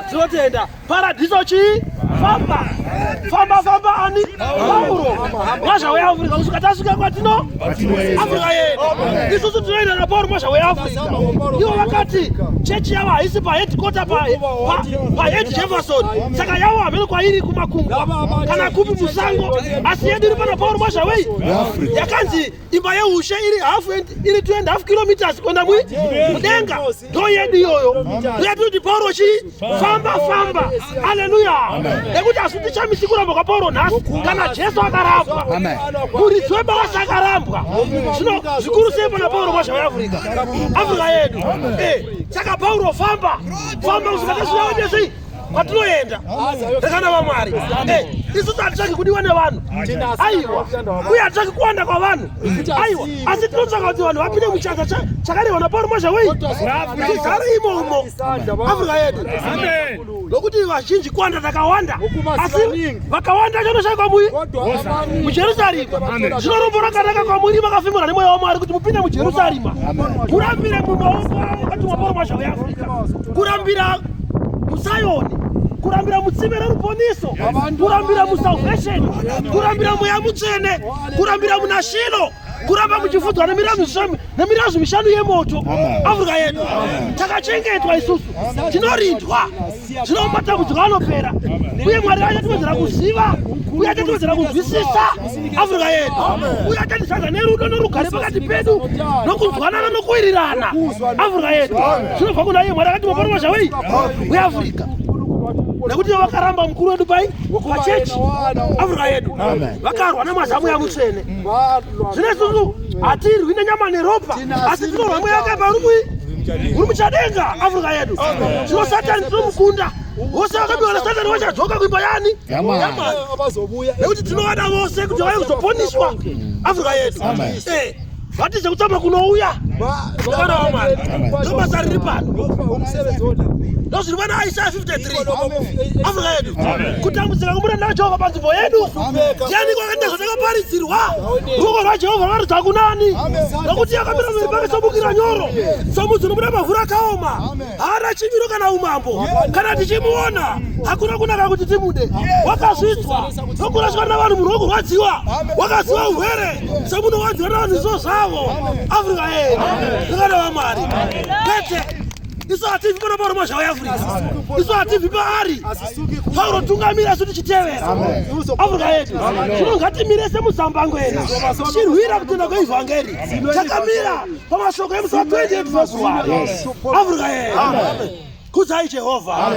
Tinotenda paradiso chii? Famba famba famba ani Pauro mwazha weAfrica kusvika tasvika kwatino Afrika yedu. Isusu tinoenda naPauro mwazha weAfrica. Ivo vakati chechi yavo haisi paheadquarter pahead Jefferson, saka yavo hameno kwairi kumakungwa kana kupi musango, asi yedu iri pana Pauro mwazha wei yakanzi imba yeushe iri half iri 2.5 kilometers kuenda mudenga ndo yedu iyoyo uye pauro chii famba famba aleluya nekuti asi tichamisi kurambwa kwapauro nhasi kana jesu akarambwa muridzi webasa akarambwa zvino zvikuru sei pana pauro mwazha weafrica afrika yedu eh, saka pauro famba famba kusvika tasvika sei kwatinoenda rekana vamwari eh, isusu hatitsvaki kudiwa nevanhu aiwa uye hatitsvaki kuwanda kwavanhu aiwa asi tinotsvaka kuti vanhu vapinde muchanza chakarehwa napauro mwazha wei tizare imomo afrika yedu nokuti vazhinji kuwanda takawanda asi vakawanda chanoshaikwa mui mujerusarema zvino rombo rakanaka kwamuri makafemura nemweya wamwari kuti mupinde mujerusarema kurambira mumaoko avo akatumwa pauro mwazha weafrica kurambira musayoni kurambira mutsime reruponiso kurambira musalvation kurambira mweya mutsvene kurambira munashilo kuramba muchifudzwa nemirazvo mishanu yemoto afrika yedu takachengetwa isusu tinorindwa zvino matambudziko anopera uye mwari achatiwedzera kuziva uye achatiwedzera kunzwisisa afrika yedu uye achatizadza nerudo norugare pakati pedu nokunzwanana nokuwirirana afrika yedu zvinobva kuna iye mwari akati maparo mazhawei weafrica nekuti vakaramba mukuru wedu pai pachechi afrika yedu vakarwa nemazamu yamutsvene zvino isusu hatirwi nenyama neropa asi tinorwa mweya wakaipa uri muchadenga afrika yedu zvino satani tinomukunda vose vakabiwa nasatani vachadzoka kuimba yani nekuti tinovada vose kuti vauye kuzoponiswa afrika yedu eh, vatize kutsamba kunouya vana vamwari ndobasa riri pano ndozviri pana Isaya 53 Afrika yedu kutambudzika kumuranda waJehovha panzvimbo yedu ndiani kwakaenda zvatakaparidzirwa ruoko rwaJehovha rwaridza kunani nokuti yakamira pamberi pake sobukira nyoro somudzi unobuda mavhu rakaoma haana chimiro kana umambo kana tichimuona hakuna kunaka kuti timude wakazvidzwa nokurashwa navanhu munhu wokurwadziwa wakaziva urwere semunowadziwa navanhu izvo zvavo Afrika yedu ndakada vamwari kwete isu hatibvi pano pauro mwazha weafrica isu hatibvi paari pauro tungamira isu tichitevera afrika yedu zvino ngatimire semuzambangwena tichirwira kutenda kweivhangeri takamira pamashoko emusi wa 28 february afrika yedu kudzai jehovha.